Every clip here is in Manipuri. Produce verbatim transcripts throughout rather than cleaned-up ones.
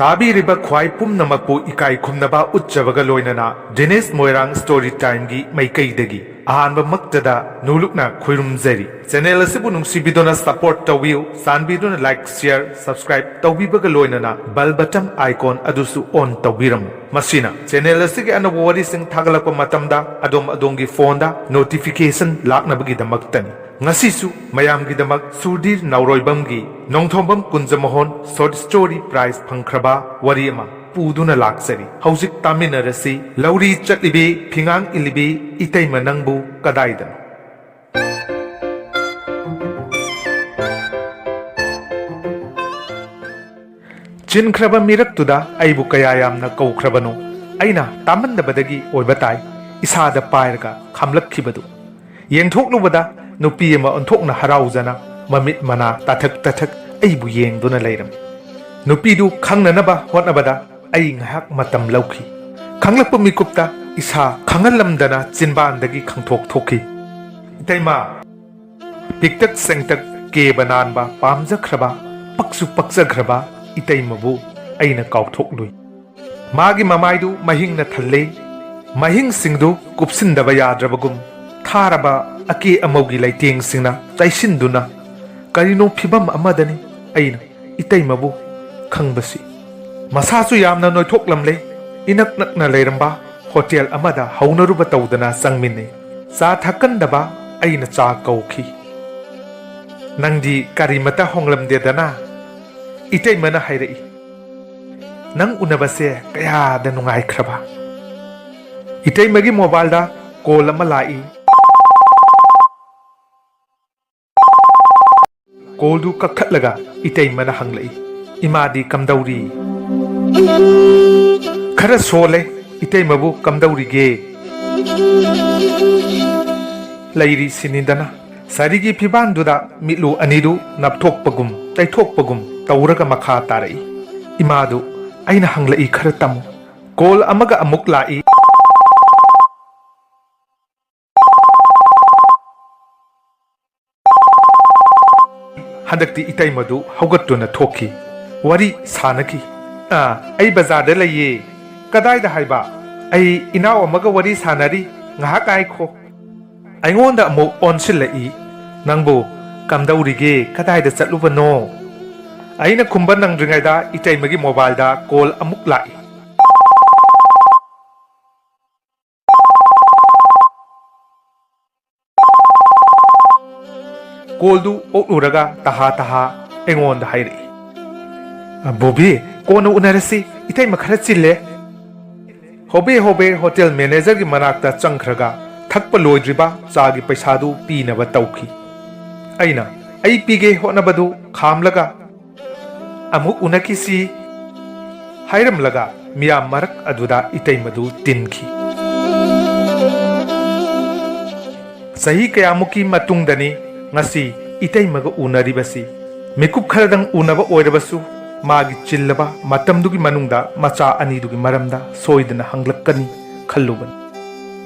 ꯇꯥꯕꯤꯔꯤꯕ ꯈ꯭ꯋꯥꯏ ꯄꯨꯝꯅꯃꯛꯄꯨ ꯏꯀꯥꯏ ꯈꯨꯝꯅꯕ ꯎꯠꯆꯕꯒ ꯂꯣꯏꯅꯅ ꯗꯤꯅꯦꯁ ꯃꯣꯏꯔꯥꯡ ꯁ꯭ꯇꯣꯔꯤ ꯇꯥꯏꯝꯒꯤ ꯃꯥꯏꯀꯩꯗꯒꯤ ꯑꯍꯥꯟꯕꯃꯛꯇꯗ ꯅꯣꯂꯨꯛꯅ ꯈꯨꯔꯨꯝꯖꯔꯤ꯫ ꯆꯦꯅꯦꯜ ꯑꯁꯤꯕꯨ ꯅꯨꯡꯁꯤꯕꯤꯗꯨꯅ ꯁꯄꯣꯔꯠ ꯇꯧꯕꯤꯌꯨ꯫ ꯆꯥꯟꯕꯤꯗꯨꯅ ꯂꯥꯏꯛ, ꯁꯤꯌꯔ, ꯁꯕꯁꯀ꯭ꯔꯥꯏꯕ ꯇꯧꯕꯤꯕꯒ ꯂꯣꯏꯅꯅ ꯕꯦꯜ ꯕꯇꯟ ꯑꯥꯏꯀꯣꯟ ꯑꯗꯨꯁꯨ ꯑꯣꯟ ꯇꯧꯕꯤꯔꯝꯃꯨ꯫ ꯃꯁꯤꯅ ꯆꯦꯅꯦꯜ ꯑꯁꯤꯒꯤ ꯑꯅꯧꯕ ꯋꯥꯔꯤꯁꯤꯡ ꯊꯥꯒꯠꯂꯛꯄ ꯃꯇꯝꯗ ꯑꯗꯣꯝ ꯑꯗꯣꯝꯒꯤ ꯐꯣꯟꯗ ꯅꯣꯇꯤꯐꯤꯀꯦꯁꯟ ꯂꯥꯛꯅꯕꯒꯤꯗꯃꯛꯇꯅꯤ꯫ ꯉꯁꯤꯁꯨ ꯃꯌꯥꯝꯒꯤꯗꯃꯛ ꯁꯨꯔꯗꯤꯔ ꯅꯥꯎꯔꯣꯏꯕꯝꯒꯤ ꯅꯣꯡꯊꯣꯝꯕꯝ ꯀꯨꯟꯖꯃꯣꯍꯣꯟ ꯁꯣꯔꯠ ꯁ꯭ꯇꯣꯔꯤ ꯄ꯭ꯔꯥꯏꯖ ꯐꯪꯈ꯭ꯔꯕ ꯋꯥꯔꯤ ꯑꯃ ꯄꯨꯗꯨꯅ ꯂꯥꯛꯆꯔꯤ꯫ ꯍꯧꯖꯤꯛ ꯇꯥꯃꯤꯟꯅꯔꯁꯤ꯫ ꯂꯧꯔꯤ ꯆꯠꯂꯤꯕꯤ, ꯐꯤꯉꯥꯡ ꯏꯜꯂꯤꯕꯤ ꯏꯇꯩꯃ ꯅꯪꯕꯨ ꯀꯗꯥꯏꯗꯅꯣ? ꯆꯤꯟꯈ꯭ꯔꯕ ꯃꯤꯔꯛꯇꯨꯗ ꯑꯩꯕꯨ ꯀꯌꯥ ꯌꯥꯝꯅ ꯀꯧꯈ꯭ꯔꯕꯅꯣ? ꯑꯩꯅ ꯇꯥꯃꯟꯗꯕꯗꯒꯤ ꯑꯣꯏꯕ ꯇꯥꯏ, ꯏꯁꯥꯗ ꯄꯥꯏꯔꯒ ꯈꯥꯝꯂꯛꯈꯤꯕꯗꯨ꯫ ꯌꯦꯡꯊꯣꯛꯂꯨꯕꯗ ꯅꯨꯄꯤ ꯑꯃ ꯑꯣꯟꯊꯣꯛꯅ ꯍꯔꯥꯎꯖꯅ ꯃꯃꯤꯠ ꯃꯅꯥ ꯇꯥꯊꯛ ꯇꯥꯊꯛ ꯑꯩꯕꯨ ꯌꯦꯡꯗꯨꯅ ꯂꯩꯔꯝꯃꯤ꯫ ꯅꯨꯄꯤꯗꯨ ꯈꯪꯅꯅꯕ ꯍꯣꯠꯅꯕꯗ ꯑꯩ ꯉꯥꯏꯍꯥꯛ ꯃꯇꯝ ꯂꯧꯈꯤ꯫ ꯈꯪꯂꯛꯄ ꯃꯤꯀꯨꯞꯇ ꯏꯁꯥ ꯈꯪꯍꯜꯂꯝꯗꯅ ꯆꯤꯟꯕꯥꯟꯗꯒꯤ ꯈꯪꯊꯣꯛ ꯊꯣꯛꯈꯤ꯫ "ꯏꯇꯩꯃ!" ꯄꯤꯛꯇꯛ ꯆꯦꯡꯇꯛ, ꯀꯦꯕ ꯅꯥꯟꯕ, ꯄꯥꯝꯖꯈ꯭ꯔꯕ, ꯄꯛꯁꯨ ꯄꯛꯆꯈ꯭ꯔꯕ ꯏꯇꯩꯃꯕꯨ ꯑꯩꯅ ꯀꯥꯎꯊꯣꯛꯂꯨꯏ꯫ ꯃꯥꯒꯤ ꯃꯃꯥꯏꯗꯨ ꯃꯍꯤꯡꯅ ꯊꯜꯂꯦ꯫ ꯃꯍꯤꯡꯁꯤꯡꯗꯨ ꯀꯨꯞꯁꯤꯟꯗꯕ ꯌꯥꯗ꯭ꯔꯕꯒꯨꯝ ꯊꯥꯔꯕ ꯑꯀꯦ ꯑꯃꯧꯒꯤ ꯂꯩꯇꯦꯡꯁꯤꯡꯅ ꯆꯥꯏꯁꯤꯟꯗꯨꯅ ꯀꯔꯤꯅꯣ ꯐꯤꯚꯝ ꯑꯃꯗꯅꯤ ꯑꯩꯅ ꯏꯇꯩꯃꯕꯨ ꯈꯪꯕꯁꯤ꯫ ꯃꯁꯥꯁꯨ ꯌꯥꯝꯅ ꯅꯣꯏꯊꯣꯛꯂꯝꯂꯦ꯫ ꯏꯅꯛ ꯅꯛꯅ ꯂꯩꯔꯝꯕ ꯍꯣꯇꯦꯜ ꯑꯃꯗ ꯍꯧꯅꯔꯨꯕ ꯇꯧꯗꯅ ꯆꯪꯃꯤꯟꯅꯩ꯫ ꯆꯥ ꯊꯛꯀꯟꯗꯕ ꯑꯩꯅ ꯆꯥ ꯀꯧꯈꯤ꯫ "ꯅꯪꯗꯤ ꯀꯔꯤꯃꯇ ꯍꯣꯡꯂꯝꯗꯦꯗꯅ?" ꯏꯇꯩꯃꯅ ꯍꯥꯏꯔꯛꯏ꯫ "ꯅꯪ ꯎꯅꯕꯁꯦ ꯀꯌꯥꯗ ꯅꯨꯡꯉꯥꯏꯈ꯭ꯔꯕ?" ꯏꯇꯩꯃꯒꯤ ꯃꯣꯕꯥꯏꯜꯗ ꯀꯣꯜ ꯑꯃ ꯂꯥꯛꯏ꯫ ꯀꯣꯜꯗꯨ ꯀꯛꯊꯠꯂꯒ ꯏꯇꯩꯃꯅ ꯍꯪꯂꯛꯏ, "ꯏꯃꯥꯗꯤ ꯀꯝꯗꯧꯔꯤ?" "ꯈꯔ ꯁꯣꯜꯂꯦ꯫ ꯏꯇꯩꯃꯕꯨ ꯀꯝꯗꯧꯔꯤꯒꯦ?" "ꯂꯩꯔꯤ ꯁꯤꯅꯤꯗꯅ꯫" ꯁꯥꯔꯤꯒꯤ ꯐꯤꯕꯥꯟꯗꯨꯗ ꯃꯤꯠꯂꯨ ꯑꯅꯤꯗꯨ ꯅꯞꯊꯣꯛꯄꯒꯨꯝ ꯇꯩꯊꯣꯛꯄꯒꯨꯝ ꯇꯧꯔꯒ ꯃꯈꯥ ꯇꯥꯔꯛꯏ꯫ "ꯏꯃꯥꯗꯨ ꯑꯩꯅ ꯍꯪꯂꯛꯏ ꯈꯔ ꯇꯝꯃꯨ꯫" ꯀꯣꯜ ꯑꯃꯒ ꯑꯃꯨꯛ ꯂꯥꯛꯏ꯫ ꯍꯟꯗꯛꯇꯤ ꯏꯇꯩꯃꯗꯨ ꯍꯧꯒꯠꯇꯨꯅ ꯊꯣꯛꯈꯤ꯫ ꯋꯥꯔꯤ ꯁꯥꯟꯅꯈꯤ꯫ ꯑꯥ, ꯑꯩ ꯕꯖꯥꯔꯗ ꯂꯩꯌꯦ꯫ ꯀꯗꯥꯏꯗ ꯍꯥꯏꯕ? ꯑꯩ ꯏꯅꯥꯎ ꯑꯃꯒ ꯋꯥꯔꯤ ꯁꯥꯟꯅꯔꯤ꯫ ꯉꯥꯏꯍꯥꯛ ꯉꯥꯏꯈꯣ꯫ ꯑꯩꯉꯣꯟꯗ ꯑꯃꯨꯛ ꯑꯣꯟꯁꯤꯜꯂꯛꯏ꯫ "ꯅꯪꯕꯨ ꯀꯝꯗꯧꯔꯤꯒꯦ? ꯀꯗꯥꯏꯗ ꯆꯠꯂꯨꯕꯅꯣ?" ꯑꯩꯅ ꯈꯨꯝꯕ ꯅꯪꯗ꯭ꯔꯤꯉꯩꯗ ꯏꯇꯩꯃꯒꯤ ꯃꯣꯕꯥꯏꯜꯗ ꯀꯣꯜ ꯑꯃꯨꯛ ꯂꯥꯛꯏ꯫ ꯀꯣꯜꯗꯨ ꯑꯣꯛꯂꯨꯔꯒ ꯇꯍꯥ ꯇꯍꯥ ꯑꯩꯉꯣꯟꯗ ꯍꯥꯏꯔꯛꯏ, "ꯕꯣꯕꯤ, ꯀꯣꯟꯅ ꯎꯅꯔꯁꯤ, ꯏꯇꯩꯃ ꯈꯔ ꯆꯤꯜꯂꯦ꯫" ꯍꯣꯕꯦ ꯍꯣꯕꯦ ꯍꯣꯇꯦꯜ ꯃꯦꯅꯦꯖꯔꯒꯤ ꯃꯅꯥꯛꯇ ꯆꯪꯈ꯭ꯔꯒ ꯊꯛꯄ ꯂꯣꯏꯗ꯭ꯔꯤꯕ ꯆꯥꯒꯤ ꯄꯩꯁꯥꯗꯨ ꯄꯤꯅꯕ ꯇꯧꯈꯤ꯫ ꯑꯩꯅ ꯑꯩ ꯄꯤꯒꯦ ꯍꯣꯠꯅꯕꯗꯨ ꯈꯥꯝꯂꯒ, "ꯑꯃꯨꯛ ꯎꯅꯈꯤꯁꯤ" ꯍꯥꯏꯔꯝꯂꯒ ꯃꯤꯌꯥꯝ ꯃꯔꯛ ꯑꯗꯨꯗ ꯏꯇꯩꯃꯗꯨ ꯇꯤꯟꯈꯤ꯫ ꯆꯍꯤ ꯀꯌꯥꯃꯨꯛꯀꯤ ꯃꯇꯨꯡꯗꯅꯤ ꯉꯁꯤ ꯏꯇꯩꯃꯒ ꯎꯅꯔꯤꯕꯁꯤ꯫ ꯃꯤꯀꯨꯞ ꯈꯔꯗꯪ ꯎꯅꯕ ꯑꯣꯏꯔꯕꯁꯨ, ꯃꯥꯒꯤ ꯆꯤꯜꯂꯕ ꯃꯇꯝꯗꯨꯒꯤ ꯃꯅꯨꯡꯗ ꯃꯆꯥ ꯑꯅꯤꯗꯨꯒꯤ ꯃꯔꯝꯗ ꯁꯣꯏꯗꯅ ꯍꯪꯂꯛꯀꯅꯤ ꯈꯜꯂꯨꯕꯅꯤ꯫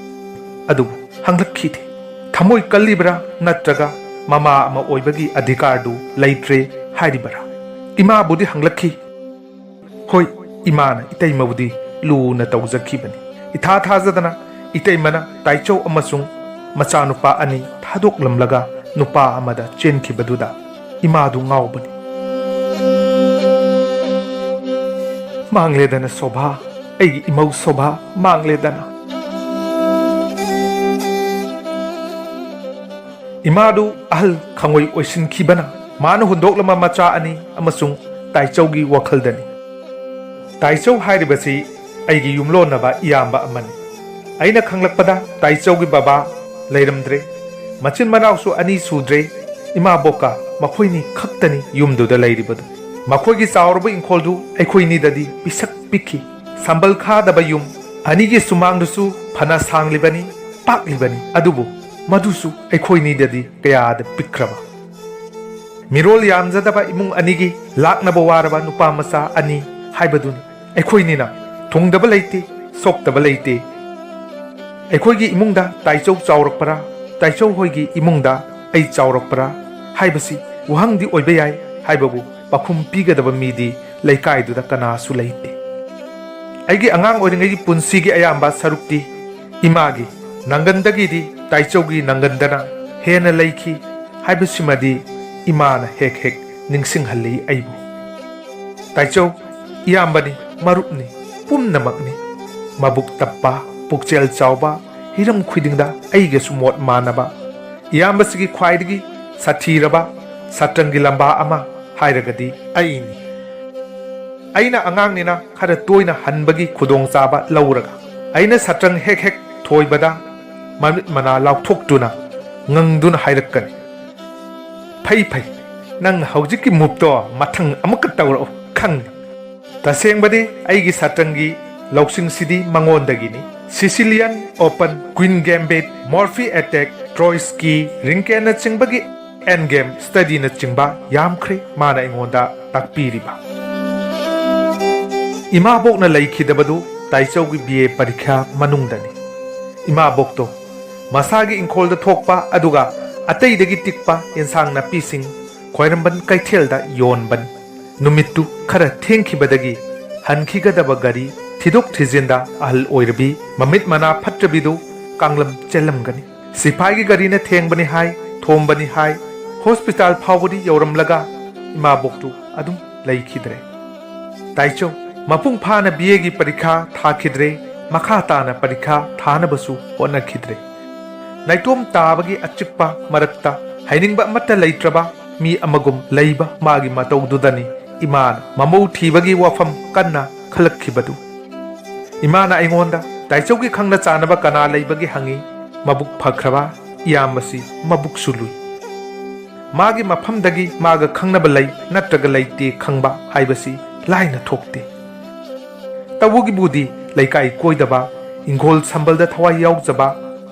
ꯑꯗꯨꯕꯨ ꯍꯪꯂꯛꯈꯤꯗꯦ꯫ ꯊꯃꯣꯏ ꯀꯜꯂꯤꯕ꯭ꯔꯥ ꯅꯠꯇ꯭ꯔꯒ ꯃꯃꯥ ꯑꯃ ꯑꯣꯏꯕꯒꯤ ꯑꯙꯤꯀꯥꯔꯗꯨ ꯂꯩꯇ꯭ꯔꯦ ꯍꯥꯏꯔꯤꯕꯔꯥ? ꯏꯃꯥꯕꯨꯗꯤ ꯍꯪꯂꯛꯈꯤ꯫ ꯍꯣꯏ, ꯏꯃꯥꯅ ꯏꯇꯩꯃꯕꯨꯗꯤ ꯂꯨꯅ ꯇꯧꯖꯈꯤꯕꯅꯤ꯫ ꯏꯊꯥ ꯊꯥꯖꯗꯅ ꯏꯇꯩꯃꯅ ꯇꯥꯏꯆꯧ ꯑꯃꯁꯨꯡ ꯃꯆꯥꯅꯨꯄꯥ ꯑꯅꯤ ꯊꯥꯗꯣꯛꯂꯝꯂꯒ ꯅꯨꯄꯥ ꯑꯃꯗ ꯆꯦꯟꯈꯤꯕꯗꯨꯗ ꯏꯃꯥꯗꯨ ꯉꯥꯎꯕꯅꯤ꯫ "ꯃꯥꯡꯂꯦꯗꯅ ꯁꯣꯚꯥ, ꯑꯩꯒꯤ ꯏꯃꯧ ꯁꯣꯚꯥ, ꯃꯥꯡꯂꯦꯗꯅ꯫" ꯏꯃꯥꯗꯨ ꯑꯍꯜ ꯈꯪꯉꯣꯏ ꯑꯣꯏꯁꯤꯟꯈꯤꯕꯅ ꯃꯥꯅ ꯍꯨꯟꯗꯣꯛꯂꯝꯕ ꯃꯆꯥ ꯑꯅꯤ ꯑꯃꯁꯨꯡ ꯇꯥꯏꯆꯧꯒꯤ ꯋꯥꯈꯜꯗꯅꯤ꯫ ꯇꯥꯏꯆꯧ ꯍꯥꯏꯔꯤꯕꯁꯤ ꯑꯩꯒꯤ ꯌꯨꯝꯂꯣꯟꯅꯕ ꯏꯌꯥꯝꯕ ꯑꯃꯅꯤ꯫ ꯑꯩꯅ ꯈꯪꯂꯛꯄꯗ ꯇꯥꯏꯆꯧꯒꯤ ꯕꯕꯥ ꯂꯩꯔꯝꯗ꯭ꯔꯦ꯫ ꯃꯆꯤꯟ ꯃꯅꯥꯎꯁꯨ ꯑꯅꯤ ꯁꯨꯗ꯭ꯔꯦ꯫ ꯏꯃꯥꯕꯣꯛꯀ ꯃꯈꯣꯏꯅꯤ ꯈꯛꯇꯅꯤ ꯌꯨꯝꯗꯨꯗ ꯂꯩꯔꯤꯕꯗꯨ꯫ ꯃꯈꯣꯏꯒꯤ ꯆꯥꯎꯔꯕ ꯏꯪꯈꯣꯜꯗꯨ ꯑꯩꯈꯣꯏꯅꯤꯗꯗꯤ ꯄꯤꯁꯛ ꯄꯤꯛꯈꯤ꯫ ꯁꯝꯕꯜ ꯈꯥꯗꯕ ꯌꯨꯝ ꯑꯅꯤꯒꯤ ꯁꯨꯃꯥꯡꯗꯨꯁꯨ ꯐꯅ ꯁꯥꯡꯂꯤꯕꯅꯤ, ꯄꯥꯛꯂꯤꯕꯅꯤ, ꯑꯗꯨꯕꯨ ꯃꯗꯨꯁꯨ ꯑꯩꯈꯣꯏꯅꯤꯗꯗꯤ ꯀꯌꯥꯗ ꯄꯤꯛꯈ꯭ꯔꯕ꯫ ꯃꯤꯔꯣꯜ ꯌꯥꯝꯖꯗꯕ ꯏꯃꯨꯡ ꯑꯅꯤꯒꯤ ꯂꯥꯛꯅꯕ ꯋꯥꯔꯕ ꯅꯨꯄꯥ ꯃꯆꯥ ꯑꯅꯤ ꯍꯥꯏꯕꯗꯨꯅꯤ꯫ ꯑꯩꯈꯣꯏꯅꯤꯅ ꯊꯨꯡꯗꯕ ꯂꯩꯇꯦ, ꯁꯣꯛꯇꯕ ꯂꯩꯇꯦ꯫ ꯑꯩꯈꯣꯏꯒꯤ ꯏꯃꯨꯡꯗ ꯇꯥꯏꯆꯧ ꯆꯥꯎꯔꯛꯄ꯭ꯔꯥ, ꯇꯥꯏꯆꯧ ꯍꯣꯏꯒꯤ ꯏꯃꯨꯡꯗ ꯑꯩ ꯆꯥꯎꯔꯛꯄ꯭ꯔꯥ ꯍꯥꯏꯕꯁꯤ ꯋꯥꯍꯪꯗꯤ ꯑꯣꯏꯕ ꯌꯥꯏ, ꯍꯥꯏꯕꯕꯨ ꯄꯥꯎꯈꯨꯝ ꯄꯤꯒꯗꯕ ꯃꯤꯗꯤ ꯂꯩꯀꯥꯏꯗꯨꯗ ꯀꯅꯥꯁꯨ ꯂꯩꯇꯦ꯫ ꯑꯩꯒꯤ ꯑꯉꯥꯡ ꯑꯣꯏꯔꯤꯉꯩꯒꯤ ꯄꯨꯟꯁꯤꯒꯤ ꯑꯌꯥꯝꯕ ꯁꯔꯨꯛꯇꯤ ꯏꯃꯥꯒꯤ ꯅꯪꯒꯟꯗꯒꯤꯗꯤ ꯇꯥꯏꯆꯧꯒꯤ ꯅꯪꯒꯟꯗꯅ ꯍꯦꯟꯅ ꯂꯩꯈꯤ ꯍꯥꯏꯕꯁꯤꯃꯗꯤ ꯏꯃꯥꯅ ꯍꯦꯛ ꯍꯦꯛ ꯅꯤꯡꯁꯤꯡꯍꯜꯂꯤ ꯑꯩꯕꯨ꯫ ꯇꯥꯏꯆꯧ ꯏꯌꯥꯝꯕꯅꯤ, ꯃꯔꯨꯞꯅꯤ, ꯄꯨꯝꯅꯃꯛꯅꯤ꯫ ꯃꯕꯨꯛ ꯇꯞꯄ, ꯄꯨꯛꯆꯦꯜ ꯆꯥꯎꯕ, ꯍꯤꯔꯝ ꯈꯨꯗꯤꯡꯗ ꯑꯩꯒꯁꯨ ꯃꯣꯠ ꯃꯥꯟꯅꯕ꯫ ꯏꯌꯥꯝꯕꯁꯤꯒꯤ ꯈ꯭ꯋꯥꯏꯗꯒꯤ ꯁꯥꯊꯤꯔꯕ ꯁꯇ꯭ꯔꯪꯒꯤ ꯂꯝꯕꯥ ꯑꯃ ꯍꯥꯏꯔꯒꯗꯤ ꯑꯩꯅꯤ꯫ ꯑꯩꯅ ꯑꯉꯥꯡꯅꯤꯅ ꯈꯔ ꯇꯣꯏꯅ ꯍꯟꯕꯒꯤ ꯈꯨꯗꯣꯡꯆꯥꯕ ꯂꯧꯔꯒ ꯑꯩꯅ ꯁꯇ꯭ꯔꯪ ꯍꯦꯛ ꯍꯦꯛ ꯊꯣꯏꯕꯗ ꯃꯃꯤꯠ ꯃꯅꯥ ꯂꯥꯎꯊꯣꯛꯇꯨꯅ ꯉꯪꯗꯨꯅ ꯍꯥꯏꯔꯛꯀꯅꯤ, "ꯐꯩ ꯐꯩ, ꯅꯪ ꯍꯧꯖꯤꯛꯀꯤ ꯃꯨꯞꯇꯣ ꯃꯊꯪ ꯑꯃꯨꯛꯀ ꯇꯧꯔꯛꯎ, ꯈꯪꯉꯤ"꯫ ꯇꯁꯦꯡꯕꯗꯤ ꯑꯩꯒꯤ ꯁꯇ꯭ꯔꯪꯒꯤ ꯂꯧꯁꯤꯡꯁꯤꯗꯤ ꯃꯉꯣꯟꯗꯒꯤꯅꯤ꯫ Sicilian Open, Queen Gambit, Morphy Attack, Troisky, Rinkenꯅꯆꯤꯡꯕꯒꯤ Endgame studyꯅꯆꯤꯡꯕ ꯌꯥꯝꯈ꯭ꯔꯦ ꯃꯥꯅ ꯑꯩꯉꯣꯟꯗ ꯇꯥꯛꯄꯤꯔꯤꯕ꯫ ꯏꯃꯥꯕꯣꯛꯅ ꯂꯩꯈꯤꯗꯕꯗꯨ ꯇꯥꯏꯆꯧꯒꯤ B A ꯄꯔꯤꯈ꯭ꯌꯥ ꯃꯅꯨꯡꯗꯅꯤ꯫ ꯏꯃꯥꯕꯣꯛꯇꯣ ꯃꯁꯥꯒꯤ ꯏꯪꯈꯣꯜꯗ ꯊꯣꯛꯄ ꯑꯗꯨꯒ ꯑꯇꯩꯗꯒꯤ ꯇꯤꯛꯄ ꯌꯦꯟꯁꯥꯡ ꯅꯥꯄꯤꯁꯤꯡ ꯈ꯭ꯋꯥꯏꯔꯝꯕꯟ ꯀꯩꯊꯦꯜꯗ ꯌꯣꯟꯕꯅꯤ꯫ ꯅꯨꯃꯤꯠꯇꯨ ꯈꯔ ꯊꯦꯡꯈꯤꯕꯗꯒꯤ ꯍꯟꯈꯤꯒꯗꯕ ꯒꯥꯔꯤ ꯊꯤꯗꯣꯛ ꯊꯤꯖꯤꯟꯗ ꯑꯍꯜ ꯑꯣꯏꯔꯕꯤ ꯃꯃꯤꯠ ꯃꯅꯥ ꯐꯠꯇ꯭ꯔꯕꯤꯗꯨ ꯀꯥꯡꯂꯝ ꯆꯦꯜꯂꯝꯒꯅꯤ꯫ ꯁꯤꯐꯥꯏꯒꯤ ꯒꯥꯔꯤꯅ ꯊꯦꯡꯕꯅꯤ ꯍꯥꯏ, ꯊꯣꯝꯕꯅꯤ ꯍꯥꯏ, ꯍꯣꯁꯄꯤꯇꯥꯜ ꯐꯥꯎꯕꯗꯤ ꯌꯧꯔꯝꯂꯒ ꯏꯃꯥꯕꯣꯛꯇꯨ ꯑꯗꯨꯝ ꯂꯩꯈꯤꯗ꯭ꯔꯦ꯫ ꯇꯥꯏꯆꯧ ꯃꯄꯨꯡ ꯐꯥꯅ B Aꯒꯤ ꯄꯔꯤꯈꯥ ꯊꯥꯈꯤꯗ꯭ꯔꯦ, ꯃꯈꯥ ꯇꯥꯅ ꯄꯔꯤꯈꯥ ꯊꯥꯅꯕꯁꯨ ꯍꯣꯠꯅꯈꯤꯗ꯭ꯔꯦ꯫ ꯅꯥꯏꯇꯣꯝ ꯇꯥꯕꯒꯤ ꯑꯆꯤꯛꯄ ꯃꯔꯛꯇ ꯍꯥꯏꯅꯤꯡꯕ ꯑꯃꯠꯇ ꯂꯩꯇ꯭ꯔꯕ ꯃꯤ ꯑꯃꯒꯨꯝ ꯂꯩꯕ ꯃꯥꯒꯤ ꯃꯇꯧꯗꯨꯗꯅꯤ ꯏꯃꯥꯅ ꯃꯃꯧ ꯊꯤꯕꯒꯤ ꯋꯥꯐꯝ ꯀꯟꯅ ꯈꯜꯂꯛꯈꯤꯕꯗꯨ꯫ ꯏꯃꯥꯅ ꯑꯩꯉꯣꯟꯗ ꯇꯥꯏꯆꯧꯒꯤ ꯈꯪꯅ ꯆꯥꯅꯕ ꯀꯅꯥ ꯂꯩꯕꯒꯦ ꯍꯪꯉꯤ꯫ ꯃꯕꯨꯛ ꯐꯈ꯭ꯔꯕ ꯏꯌꯥꯝꯕꯁꯤ ꯃꯕꯨꯛꯁꯨ ꯂꯨꯏ꯫ ꯃꯥꯒꯤ ꯃꯐꯝꯗꯒꯤ ꯃꯥꯒ ꯈꯪꯅꯕ ꯂꯩ ꯅꯠꯇ꯭ꯔꯒ ꯂꯩꯇꯦ ꯈꯪꯕ ꯍꯥꯏꯕꯁꯤ ꯂꯥꯏꯅ ꯊꯣꯛꯇꯦ꯫ ꯇꯧꯕꯒꯤꯕꯨꯗꯤ ꯂꯩꯀꯥꯏ ꯀꯣꯏꯗꯕ, ꯏꯪꯈꯣꯜ ꯁꯝꯕꯜꯗ ꯊꯋꯥꯏ ꯌꯥꯎꯖꯕ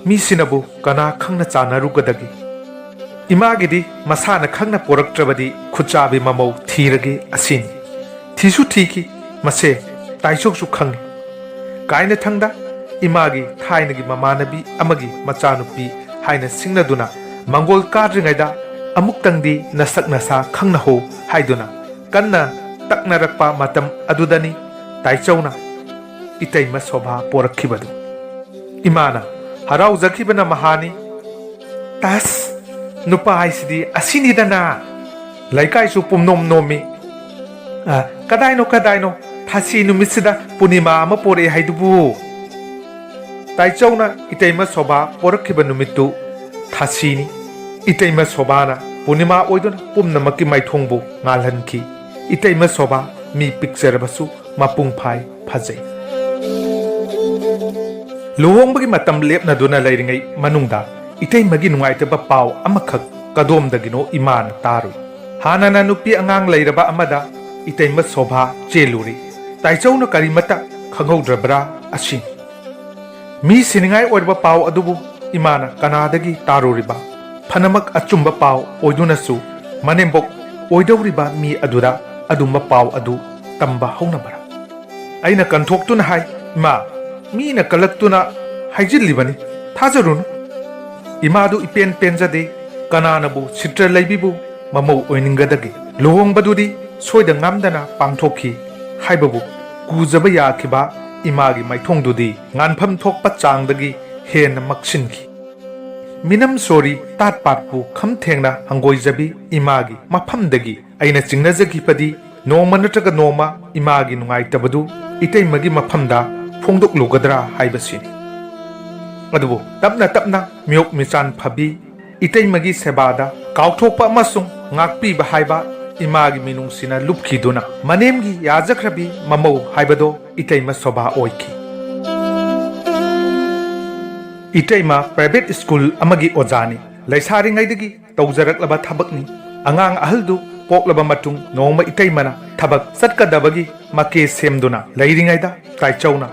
ꯃꯤꯁꯤꯅꯕꯨ ꯀꯅꯥ ꯈꯪꯅ ꯆꯥꯅꯔꯨꯒꯗꯒꯦ? ꯏꯃꯥꯒꯤꯗꯤ ꯃꯁꯥꯅ ꯈꯪꯅ ꯄꯣꯔꯛꯇ꯭ꯔꯕꯗꯤ ꯈꯨꯠꯆꯥꯕꯤ ꯃꯃꯧ ꯊꯤꯔꯒꯦ ꯑꯁꯤꯅꯤ꯫ ꯊꯤꯁꯨ ꯊꯤꯈꯤ, ꯃꯁꯦ ꯇꯥꯏꯆꯧꯁꯨ ꯈꯪꯏ꯫ ꯀꯥꯏꯅꯊꯪꯗ ꯏꯃꯥꯒꯤ ꯊꯥꯏꯅꯒꯤ ꯃꯃꯥꯟꯅꯕꯤ ꯑꯃꯒꯤ ꯃꯆꯥꯅꯨꯄꯤ ꯍꯥꯏꯅ ꯁꯤꯡꯅꯗꯨꯅ ꯃꯪꯒꯣꯜ ꯀꯥꯗ꯭ꯔꯤꯉꯩꯗ ꯑꯃꯨꯛꯇꯪꯗꯤ ꯅꯁꯛ ꯅꯁꯥ ꯈꯪꯅꯍꯧ ꯍꯥꯏꯗꯨꯅ ꯀꯟꯅ ꯇꯛꯅꯔꯛꯄ ꯃꯇꯝ ꯑꯗꯨꯗꯅꯤ ꯇꯥꯏꯆꯧꯅ ꯏꯇꯩꯃ ꯁꯣꯚꯥ ꯄꯣꯔꯛꯈꯤꯕꯗꯨ꯫ ꯏꯃꯥꯅ ꯍꯔꯥꯎꯖꯈꯤꯕꯅ ꯃꯍꯥꯅꯤ꯫ "ꯇꯁ, ꯅꯨꯄꯥ ꯍꯥꯏꯁꯤꯗꯤ ꯑꯁꯤꯅꯤꯗꯅ!" ꯂꯩꯀꯥꯏꯁꯨ ꯄꯨꯝꯅꯣꯝ ꯅꯣꯝꯃꯤ꯫ "ꯑ, ꯀꯗꯥꯏꯅꯣ, ꯀꯗꯥꯏꯅꯣ? ꯊꯥꯁꯤ ꯅꯨꯃꯤꯠꯁꯤꯗ ꯄꯨꯔꯅꯤꯃꯥ ꯑꯃ ꯄꯣꯔꯛꯑꯦ ꯍꯥꯏꯗꯨꯕꯨ?" ꯇꯥꯏꯆꯧꯅ ꯏꯇꯩꯃ ꯁꯣꯚꯥ ꯄꯣꯔꯛꯈꯤꯕ ꯅꯨꯃꯤꯠꯇꯨ ꯊꯥꯁꯤꯅꯤ꯫ ꯏꯇꯩꯃ ꯁꯣꯚꯥꯅ ꯄꯨꯔꯅꯤꯃꯥ ꯑꯣꯏꯗꯨꯅ ꯄꯨꯝꯅꯃꯛꯀꯤ ꯃꯥꯏꯊꯣꯡꯕꯨ ꯉꯥꯜꯍꯟꯈꯤ꯫ ꯏꯇꯩꯃ ꯁꯣꯚꯥ ꯃꯤ ꯄꯤꯛꯆꯔꯕꯁꯨ ꯃꯄꯨꯡ ꯐꯥꯏ, ꯐꯖꯩ꯫ ꯂꯨꯍꯣꯡꯕꯒꯤ ꯃꯇꯝ ꯂꯦꯞꯅꯗꯨꯅ ꯂꯩꯔꯤꯉꯩ ꯃꯅꯨꯡꯗ ꯏꯇꯩꯃꯒꯤ ꯅꯨꯡꯉꯥꯏꯇꯕ ꯄꯥꯎ ꯑꯃꯈꯛ ꯀꯗꯣꯝꯗꯒꯤꯅꯣ ꯏꯃꯥꯅ ꯇꯥꯔꯨꯏ꯫ ꯍꯥꯟꯅꯅ ꯅꯨꯄꯤ ꯑꯉꯥꯡ ꯂꯩꯔꯕ ꯑꯃꯗ ꯏꯇꯩꯃ ꯁꯣꯚꯥ ꯆꯦꯜꯂꯨꯔꯦ꯫ ꯇꯥꯏꯆꯧꯅ ꯀꯔꯤꯃꯠꯇ ꯈꯪꯍꯧꯗ꯭ꯔꯕ꯭ꯔꯥ ꯑꯁꯤꯅꯤ꯫ ꯃꯤ ꯁꯤꯅꯤꯡꯉꯥꯏ ꯑꯣꯏꯔꯕ ꯄꯥꯎ ꯑꯗꯨꯕꯨ ꯏꯃꯥꯅ ꯀꯅꯥꯗꯒꯤ ꯇꯥꯔꯨꯔꯤꯕ? ꯐꯅꯃꯛ ꯑꯆꯨꯝꯕ ꯄꯥꯎ ꯑꯣꯏꯗꯨꯅꯁꯨ ꯃꯅꯦꯝꯕꯣꯛ ꯑꯣꯏꯗꯧꯔꯤꯕ ꯃꯤ ꯑꯗꯨꯗ ꯑꯗꯨꯝꯕ ꯄꯥꯎ ꯑꯗꯨ ꯇꯝꯕ ꯍꯧꯅꯕ꯭ꯔꯥ? ꯑꯩꯅ ꯀꯟꯊꯣꯛꯇꯨꯅ ꯍꯥꯏ, "ꯏꯃꯥ, ꯃꯤꯅ ꯀꯜꯂꯛꯇꯨꯅ ꯍꯥꯏꯖꯤꯜꯂꯤꯕꯅꯤ, ꯊꯥꯖꯔꯨꯅꯨ꯫" ꯏꯃꯥꯗꯨ ꯏꯄꯦꯟ ꯄꯦꯟꯖꯗꯦ꯫ ꯀꯅꯥꯅꯕꯨ ꯁꯤꯇ꯭ꯔ ꯂꯩꯕꯤꯕꯨ ꯃꯃꯧ ꯑꯣꯏꯅꯤꯡꯒꯗꯒꯦ? ꯂꯨꯍꯣꯡꯕꯗꯨꯗꯤ ꯁꯣꯏꯗ ꯉꯥꯝꯗꯅ ꯄꯥꯡꯊꯣꯛꯈꯤ ꯍꯥꯏꯕꯕꯨ ꯀꯨꯖꯕ ꯌꯥꯈꯤꯕ ꯏꯃꯥꯒꯤ ꯃꯥꯏꯊꯣꯡꯗꯨꯗꯤ ꯉꯥꯟꯐꯝ ꯊꯣꯛꯄ ꯆꯥꯡꯗꯒꯤ ꯍꯦꯟꯅ ꯃꯛꯁꯤꯟꯈꯤ꯫ ꯃꯤꯅꯝ ꯁꯣꯔꯤ ꯇꯥꯠ ꯄꯥꯠꯄꯨ ꯈꯝ ꯊꯦꯡꯅ ꯍꯪꯒꯣꯏꯖꯕꯤ ꯏꯃꯥꯒꯤ ꯃꯐꯝꯗꯒꯤ ꯑꯩꯅ ꯆꯤꯡꯅꯖꯈꯤꯕꯗꯤ ꯅꯣꯡꯃ ꯅꯠꯇ꯭ꯔꯒ ꯅꯣꯡꯃ ꯏꯃꯥꯒꯤ ꯅꯨꯡꯉꯥꯏꯇꯕꯗꯨ ꯏꯇꯩꯃꯒꯤ ꯃꯐꯝꯗ ꯐꯣꯡꯗꯣꯛꯂꯨꯒꯗ꯭ꯔꯥ ꯍꯥꯏꯕꯁꯤꯅꯤ꯫ ꯑꯗꯨꯕꯨ ꯇꯞꯅ ꯇꯞꯅ ꯃꯤꯌꯣꯛ ꯃꯤꯆꯥꯟ ꯐꯕꯤ, ꯏꯇꯩꯃꯒꯤ ꯁꯦꯕꯥꯗ ꯀꯥꯎꯊꯣꯛꯄ ꯑꯃꯁꯨꯡ ꯉꯥꯛꯄꯤꯕ ꯍꯥꯏꯕ ꯏꯃꯥꯒꯤ ꯃꯤꯅꯨꯡꯁꯤꯅ ꯂꯨꯞꯈꯤꯗꯨꯅ ꯃꯅꯦꯝꯒꯤ ꯌꯥꯖꯈ꯭ꯔꯕꯤ ꯃꯃꯧ ꯍꯥꯏꯕꯗꯣ ꯏꯇꯩꯃ ꯁꯣꯚꯥ ꯑꯣꯏꯈꯤ꯫ ꯏꯇꯩꯃ private school ꯑꯃꯒꯤ ꯑꯣꯖꯥꯅꯤ꯫ ꯂꯩꯁꯥꯔꯤꯉꯩꯗꯒꯤ ꯇꯧꯖꯔꯛꯂꯕ ꯊꯕꯛꯅꯤ꯫ ꯑꯉꯥꯡ ꯑꯍꯜꯗꯨ ꯄꯣꯛꯂꯕ ꯃꯇꯨꯡ ꯅꯣꯡꯃ ꯏꯇꯩꯃꯅ ꯊꯕꯛ ꯆꯠꯀꯗꯕꯒꯤ ꯃꯀꯦ ꯁꯦꯝꯗꯨꯅ ꯂꯩꯔꯤꯉꯩꯗ ꯇꯥꯏꯆꯧꯅ,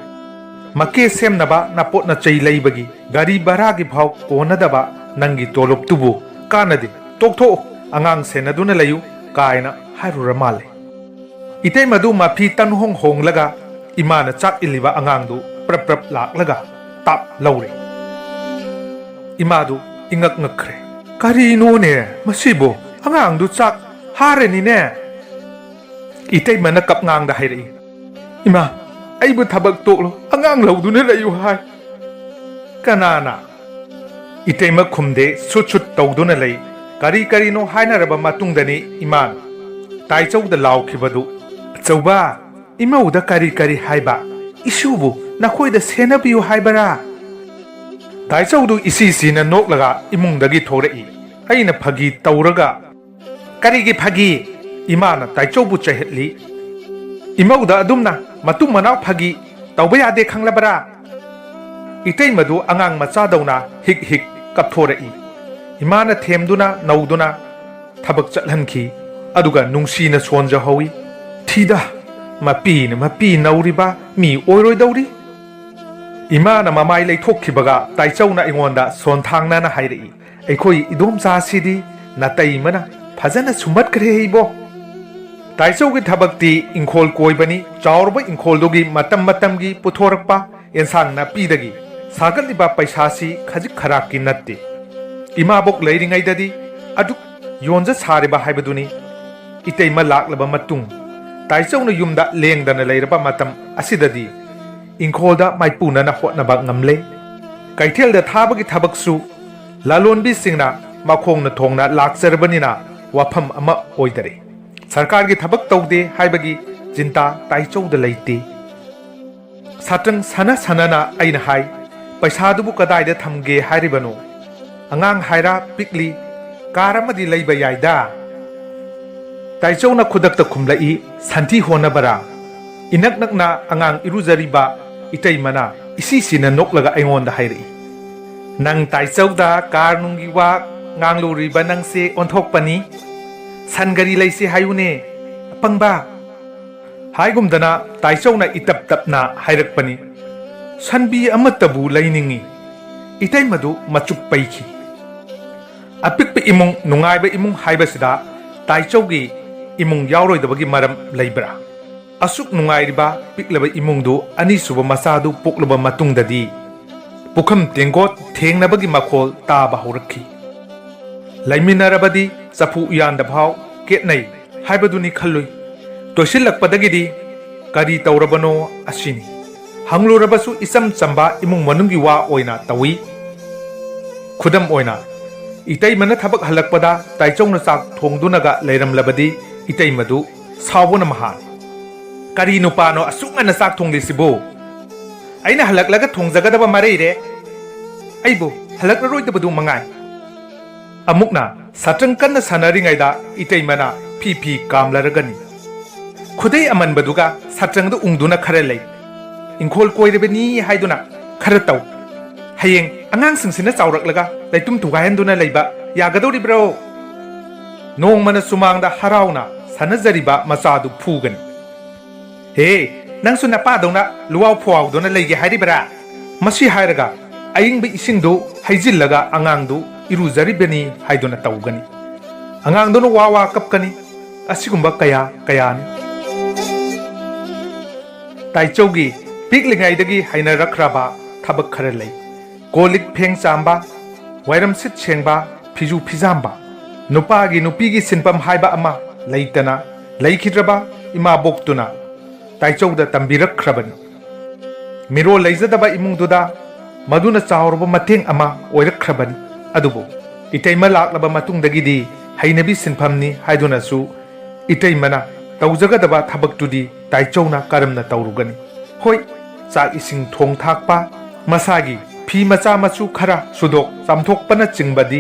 "ꯃꯀꯦ ꯁꯦꯝꯅꯕ ꯅꯄꯣꯠ ꯅꯆꯩ ꯂꯩꯕꯒꯤ ꯒꯥꯔꯤ ꯚꯔꯥꯒꯤ ꯐꯥꯎ ꯀꯣꯟꯅꯗꯕ ꯅꯪꯒꯤ ꯇꯣꯂꯣꯞꯇꯨꯕꯨ ꯀꯥꯟꯅꯗꯦ, ꯇꯣꯛꯊꯣꯛꯎ, ꯑꯉꯥꯡ ꯁꯦꯟꯅꯗꯨꯅ ꯂꯩꯌꯨ" ꯀꯥꯏꯅ ꯍꯥꯏꯔꯨꯔ ꯃꯥꯜꯂꯦ꯫ ꯏꯇꯩꯃꯗꯨ ꯃꯐꯤ ꯇꯪꯍꯣꯡ ꯍꯣꯡꯂꯒ ꯏꯃꯥꯅ ꯆꯥꯛ ꯏꯜꯂꯤꯕ ꯑꯉꯥꯡꯗꯨ ꯄ꯭ꯔꯞ ꯄ꯭ꯔꯞ ꯂꯥꯛꯂꯒ ꯇꯥꯞ ꯂꯧꯔꯦ꯫ ꯏꯃꯥꯗꯨ ꯏꯉꯛ ꯉꯛꯈ꯭ꯔꯦ꯫ "ꯀꯔꯤꯅꯣꯅꯦ ꯃꯁꯤꯕꯨ? ꯑꯉꯥꯡꯗꯨ ꯆꯥꯛ ꯍꯥꯔꯅꯤꯅꯦ!" ꯏꯇꯩꯃꯅ ꯀꯞꯉꯥꯡꯗ ꯍꯥꯏꯔꯛꯏ, "ꯏꯃꯥ, ꯑꯩꯕꯨ ꯊꯕꯛ ꯇꯣꯛꯂꯣ, ꯑꯉꯥꯡ ꯂꯧꯗꯨꯅ ꯂꯩꯌꯨ ꯍꯥꯏ"꯫ "ꯀꯅꯥꯅ?" ꯏꯇꯩꯃ ꯈꯨꯝꯗꯦ, ꯁꯨꯠ ꯁꯨꯠ ꯇꯧꯗꯨꯅ ꯂꯩ꯫ ꯀꯔꯤ ꯀꯔꯤꯅꯣ ꯍꯥꯏꯅꯔꯕ ꯃꯇꯨꯡꯗꯅꯤ ꯏꯃꯥꯅ ꯇꯥꯏꯆꯧꯗ ꯂꯥꯎꯈꯤꯕꯗꯨ, "ꯑꯆꯧꯕ, ꯏꯃꯧꯗ ꯀꯔꯤ ꯀꯔꯤ ꯍꯥꯏꯕ? ꯏꯁꯨꯕꯨ ꯅꯈꯣꯏꯗ ꯁꯦꯟꯅꯕꯤꯌꯨ ꯍꯥꯏꯕꯔꯥ?" ꯇꯥꯏꯆꯧꯗꯨ ꯏꯁꯤ ꯁꯤꯅ ꯅꯣꯛꯂꯒ ꯏꯃꯨꯡꯗꯒꯤ ꯊꯣꯔꯛꯏ꯫ ꯑꯩꯅ ꯐꯥꯒꯤ ꯇꯧꯔꯒ, "ꯀꯔꯤꯒꯤ ꯐꯥꯒꯤ?" ꯏꯃꯥꯅ ꯇꯥꯏꯆꯧꯕꯨ ꯆꯩꯍꯠꯂꯤ꯫ "ꯏꯃꯧꯗ ꯑꯗꯨꯝꯅ ꯃꯇꯨꯡ ꯃꯅꯥꯎ ꯐꯥꯒꯤ ꯇꯧꯕ ꯌꯥꯗꯦ, ꯈꯪꯂꯕꯔꯥ?" ꯏꯇꯩꯃꯗꯨ ꯑꯉꯥꯡ ꯃꯆꯥꯗꯧꯅ ꯍꯤꯛ ꯍꯤꯛ ꯀꯞꯊꯣꯔꯛꯏ꯫ ꯏꯃꯥꯅ ꯊꯦꯝꯗꯨꯅ ꯅꯧꯗꯨꯅ ꯊꯕꯛ ꯆꯠꯍꯟꯈꯤ꯫ ꯑꯗꯨꯒ ꯅꯨꯡꯁꯤꯅ ꯁꯣꯟꯖꯍꯧꯏ꯫ "ꯊꯤꯗ, ꯃꯄꯤꯅ ꯃꯄꯤ ꯅꯧꯔꯤꯕ ꯃꯤ ꯑꯣꯏꯔꯣꯏꯗꯧꯔꯤ"꯫ ꯏꯃꯥꯅ ꯃꯃꯥꯏ ꯂꯩꯊꯣꯛꯈꯤꯕꯒ ꯇꯥꯏꯆꯧꯅ ꯑꯩꯉꯣꯟꯗ ꯁꯣꯟꯊꯥꯡꯅꯅ ꯍꯥꯏꯔꯛꯏ, "ꯑꯩꯈꯣꯏ ꯏꯗꯣꯝꯆꯥꯁꯤꯗꯤ ꯅꯥꯇꯩꯃꯅ ꯐꯖꯅ ꯁꯨꯝꯕꯠꯈ꯭ꯔꯦ ꯏꯕꯣ"꯫ ꯇꯥꯏꯆꯧꯒꯤ ꯊꯕꯛꯇꯤ ꯏꯪꯈꯣꯜ ꯀꯣꯏꯕꯅꯤ꯫ ꯆꯥꯎꯔꯕ ꯏꯪꯈꯣꯜꯗꯨꯒꯤ ꯃꯇꯝ ꯃꯇꯝꯒꯤ ꯄꯨꯊꯣꯔꯛꯄ ꯑꯦꯟꯁꯥꯡ ꯅꯥꯄꯤꯗꯒꯤ ꯁꯥꯒꯠꯂꯤꯕ ꯄꯩꯁꯥꯁꯤ ꯈꯖꯤꯛ ꯈꯔꯥꯛꯀꯤ ꯅꯠꯇꯦ꯫ ꯏꯃꯥꯕꯣꯛ ꯂꯩꯔꯤꯉꯩꯗꯗꯤ ꯑꯗꯨꯛ ꯌꯣꯟꯖ ꯁꯥꯔꯤꯕ ꯍꯥꯏꯕꯗꯨꯅꯤ꯫ ꯏꯇꯩꯃ ꯂꯥꯛꯂꯕ ꯃꯇꯨꯡ, ꯇꯥꯏꯆꯧꯅ ꯌꯨꯝꯗ ꯂꯦꯡꯗꯅ ꯂꯩꯔꯕ ꯃꯇꯝ ꯑꯁꯤꯗꯗꯤ ꯏꯪꯈꯣꯜꯗ ꯃꯥꯏꯄꯨꯅꯅ ꯍꯣꯠꯅꯕ ꯉꯝꯂꯦ꯫ ꯀꯩꯊꯦꯜꯗ ꯊꯥꯕꯒꯤ ꯊꯕꯛꯁꯨ ꯂꯂꯣꯟꯕꯤꯁꯤꯡꯅ ꯃꯈꯣꯡꯅ ꯊꯣꯡꯅ ꯂꯥꯛꯆꯔꯕꯅꯤꯅ ꯋꯥꯐꯝ ꯑꯃ ꯑꯣꯏꯗꯔꯦ꯫ ꯁꯔꯀꯥꯔꯒꯤ ꯊꯕꯛ ꯇꯧꯗꯦ ꯍꯥꯏꯕꯒꯤ ꯆꯤꯟꯇꯥ ꯇꯥꯏꯆꯧꯗ ꯂꯩꯇꯦ꯫ ꯁꯥꯇ꯭ꯔꯪ ꯁꯥꯟꯅ ꯁꯥꯟꯅꯅ ꯑꯩꯅ ꯍꯥꯏ, "ꯄꯩꯁꯥꯗꯨꯕꯨ ꯀꯗꯥꯏꯗ ꯊꯝꯒꯦ ꯍꯥꯏꯔꯤꯕꯅꯣ? ꯑꯉꯥꯡ ꯍꯥꯏꯔ ꯄꯤꯛꯂꯤ, ꯀꯥꯔ ꯑꯃꯗꯤ ꯂꯩꯕ ꯌꯥꯏꯗ"꯫ ꯇꯥꯏꯆꯧꯅ ꯈꯨꯗꯛꯇ ꯈꯨꯝꯂꯛꯏ, "ꯁꯟꯊꯤ ꯍꯣꯟꯅꯕꯔꯥ?" ꯏꯅꯛ ꯅꯛꯅ ꯑꯉꯥꯡ ꯏꯔꯨꯖꯔꯤꯕ ꯏꯇꯩꯃꯅ ꯏꯁꯤ ꯁꯤꯅ ꯅꯣꯛꯂꯒ ꯑꯩꯉꯣꯟꯗ ꯍꯥꯏꯔꯛꯏ, "ꯅꯪ ꯇꯥꯏꯆꯧꯗ ꯀꯥꯔ ꯅꯨꯡꯒꯤ ꯋꯥ ꯉꯥꯡꯂꯨꯔꯤꯕ ꯅꯪꯁꯦ ꯑꯣꯟꯊꯣꯛꯄꯅꯤ꯫ ꯁꯟ ꯒꯥꯔꯤ ꯂꯩꯁꯦ ꯍꯥꯏꯌꯨꯅꯦ, ꯑꯄꯪꯕ"꯫ ꯍꯥꯏꯒꯨꯝꯗꯅ ꯇꯥꯏꯆꯧꯅ ꯏꯇꯞ ꯇꯞꯅ ꯍꯥꯏꯔꯛꯄꯅꯤ, "ꯁꯟꯕꯤ ꯑꯃꯠꯇꯕꯨ ꯂꯩꯅꯤꯡꯏ"꯫ ꯏꯇꯩꯃꯗꯨ ꯃꯆꯨꯞ ꯄꯩꯈꯤ꯫ ꯑꯄꯤꯛꯄ ꯏꯃꯨꯡ, ꯅꯨꯡꯉꯥꯏꯕ ꯏꯃꯨꯡ ꯍꯥꯏꯕꯁꯤꯗ ꯇꯥꯏꯆꯧꯒꯤ ꯏꯃꯨꯡ ꯌꯥꯎꯔꯣꯏꯗꯕꯒꯤ ꯃꯔꯝ ꯂꯩꯕ꯭ꯔꯥ? ꯑꯁꯨꯛ ꯅꯨꯡꯉꯥꯏꯔꯤꯕ ꯄꯤꯛꯂꯕ ꯏꯃꯨꯡꯗꯨ ꯑꯅꯤꯁꯨꯕ ꯃꯆꯥꯗꯨ ꯄꯣꯛꯂꯕ ꯃꯇꯨꯡꯗꯗꯤ ꯄꯨꯈꯝ ꯇꯦꯡꯀꯣꯠ ꯊꯦꯡꯅꯕꯒꯤ ꯃꯈꯣꯜ ꯇꯥꯕ ꯍꯧꯔꯛꯈꯤ꯫ ꯂꯩꯃꯤꯟꯅꯔꯕꯗꯤ ꯆꯐꯨ ꯎꯌꯥꯟꯗ ꯐꯥꯎ ꯈꯦꯠꯅꯩ ꯍꯥꯏꯕꯗꯨꯅꯤ ꯈꯜꯂꯨꯏ꯫ ꯇꯣꯏꯁꯤꯜꯂꯛꯄꯗꯒꯤꯗꯤ ꯀꯔꯤ ꯇꯧꯔꯕꯅꯣ ꯑꯁꯤꯅꯤ꯫ ꯍꯪꯂꯨꯔꯕꯁꯨ ꯏꯆꯝ ꯆꯝꯕ ꯏꯃꯨꯡ ꯃꯅꯨꯡꯒꯤ ꯋꯥ ꯑꯣꯏꯅ ꯇꯧꯏ꯫ ꯈꯨꯗꯝ ꯑꯣꯏꯅ, ꯏꯇꯩꯃꯅ ꯊꯕꯛ ꯍꯜꯂꯛꯄꯗ ꯇꯥꯏꯆꯧꯅ ꯆꯥꯛ ꯊꯣꯡꯗꯨꯅꯒ ꯂꯩꯔꯝꯂꯕꯗꯤ ꯏꯇꯩꯃꯗꯨ ꯁꯥꯎꯕꯅ ꯃꯍꯥꯜ꯫ "ꯀꯔꯤ ꯅꯨꯄꯥꯅꯣ ꯑꯁꯨꯛ ꯉꯟꯅ ꯆꯥꯛ ꯊꯣꯡꯂꯤꯁꯤꯕꯨ? ꯑꯩꯅ ꯍꯜꯂꯛꯂꯒ ꯊꯣꯡꯖꯒꯗꯕ ꯃꯔꯩꯔꯦ꯫ ꯑꯩꯕꯨ ꯍꯜꯂꯛꯂꯔꯣꯏꯗꯕꯗꯨ ꯃꯉꯥꯏ꯫" ꯑꯃꯨꯛꯅ ꯁꯇ꯭ꯔꯪ ꯀꯟꯅ ꯁꯥꯟꯅꯔꯤꯉꯩꯗ ꯏꯇꯩꯃꯅ ꯐꯤ ꯐꯤ ꯀꯥꯝꯂꯔꯒꯅꯤ꯫ ꯈꯨꯗꯩ ꯑꯃꯟꯕꯗꯨꯒ ꯁꯇ꯭ꯔꯪꯗ ꯎꯪꯗꯨꯅ ꯈꯔ ꯂꯩ꯫ ꯏꯪꯈꯣꯜ ꯀꯣꯏꯔꯕꯅꯤ ꯍꯥꯏꯗꯨꯅ ꯈꯔ ꯇꯧ꯫ ꯍꯌꯦꯡ ꯑꯉꯥꯡꯁꯤꯡꯁꯤꯅ ꯆꯥꯎꯔꯛꯂꯒ ꯂꯩꯇꯨꯝ ꯊꯨꯒꯥꯏꯍꯟꯗꯨꯅ ꯂꯩꯕ ꯌꯥꯒꯗꯧꯔꯤꯕ꯭ꯔꯣ? ꯅꯣꯡꯃꯅ ꯁꯨꯃꯥꯡꯗ ꯍꯔꯥꯎꯅ ꯁꯥꯟꯅꯖꯔꯤꯕ ꯃꯆꯥꯗꯨ ꯐꯨꯒꯅꯤ꯫ "ꯍꯦ, ꯅꯪꯁꯨ ꯅꯄꯥꯗꯧꯅ ꯂꯨꯋꯥꯎ ꯐꯨꯋꯥꯎꯗꯨꯅ ꯂꯩꯒꯦ ꯍꯥꯏꯔꯤꯕꯔꯥ?" ꯃꯁꯤ ꯍꯥꯏꯔꯒ ꯑꯏꯪꯕ ꯏꯁꯤꯡꯗꯨ ꯍꯩꯖꯤꯜꯂꯒ ꯑꯉꯥꯡꯗꯨ ꯏꯔꯨꯖꯔꯤꯕꯅꯤ ꯍꯥꯏꯗꯨꯅ ꯇꯧꯒꯅꯤ꯫ ꯑꯉꯥꯡꯗꯨꯅ ꯋꯥ ꯋꯥ ꯀꯞꯀꯅꯤ꯫ ꯑꯁꯤꯒꯨꯝꯕ ꯀꯌꯥ ꯀꯌꯥꯅꯤ꯫ ꯇꯥꯏꯆꯧꯒꯤ ꯄꯤꯛꯂꯤꯉꯩꯗꯒꯤ ꯍꯩꯅꯔꯛꯈ꯭ꯔꯕ ꯊꯕꯛ ꯈꯔ ꯂꯩ꯫ ꯀꯣꯜ ꯂꯤꯛ ꯐꯦꯡ ꯆꯥꯝꯕ, ꯋꯥꯏꯔꯝ ꯁꯤꯠ ꯁꯦꯡꯕ, ꯐꯤꯖꯨ ꯐꯤꯖꯥꯝꯕ꯫ ꯅꯨꯄꯥꯒꯤ ꯅꯨꯄꯤꯒꯤ ꯁꯤꯟꯐꯝ ꯍꯥꯏꯕ ꯑꯃ ꯂꯩꯇꯅ ꯂꯩꯈꯤꯗ꯭ꯔꯕ ꯏꯃꯥꯕꯣꯛꯇꯨꯅ ꯇꯥꯏꯆꯧꯗ ꯇꯝꯕꯤꯔꯛꯈ꯭ꯔꯕꯅꯤ꯫ ꯃꯤꯔꯣꯜ ꯂꯩꯖꯗꯕ ꯏꯃꯨꯡꯗꯨꯗ ꯃꯗꯨꯅ ꯆꯥꯎꯔꯕ ꯃꯇꯦꯡ ꯑꯃ ꯑꯣꯏꯔꯛꯈ꯭ꯔꯕꯅꯤ꯫ ꯑꯗꯨꯕꯨ ꯏꯇꯩꯃ ꯂꯥꯛꯂꯕ ꯃꯇꯨꯡꯗꯒꯤꯗꯤ ꯍꯩꯅꯕꯤ ꯁꯤꯟꯐꯝꯅꯤ ꯍꯥꯏꯗꯨꯅꯁꯨ ꯏꯇꯩꯃꯅ ꯇꯧꯖꯒꯗꯕ ꯊꯕꯛꯇꯨꯗꯤ ꯇꯥꯏꯆꯧꯅ ꯀꯔꯝꯅ ꯇꯧꯔꯨꯒꯅꯤ? ꯍꯣꯏ, ꯆꯥꯛ ꯏꯁꯤꯡ ꯊꯣꯡ ꯊꯥꯛꯄ, ꯃꯁꯥꯒꯤ ꯐꯤ ꯃꯆꯥ ꯃꯁꯨ ꯈꯔ ꯁꯨꯗꯣꯛ ꯆꯥꯝꯊꯣꯛꯄꯅꯆꯤꯡꯕꯗꯤ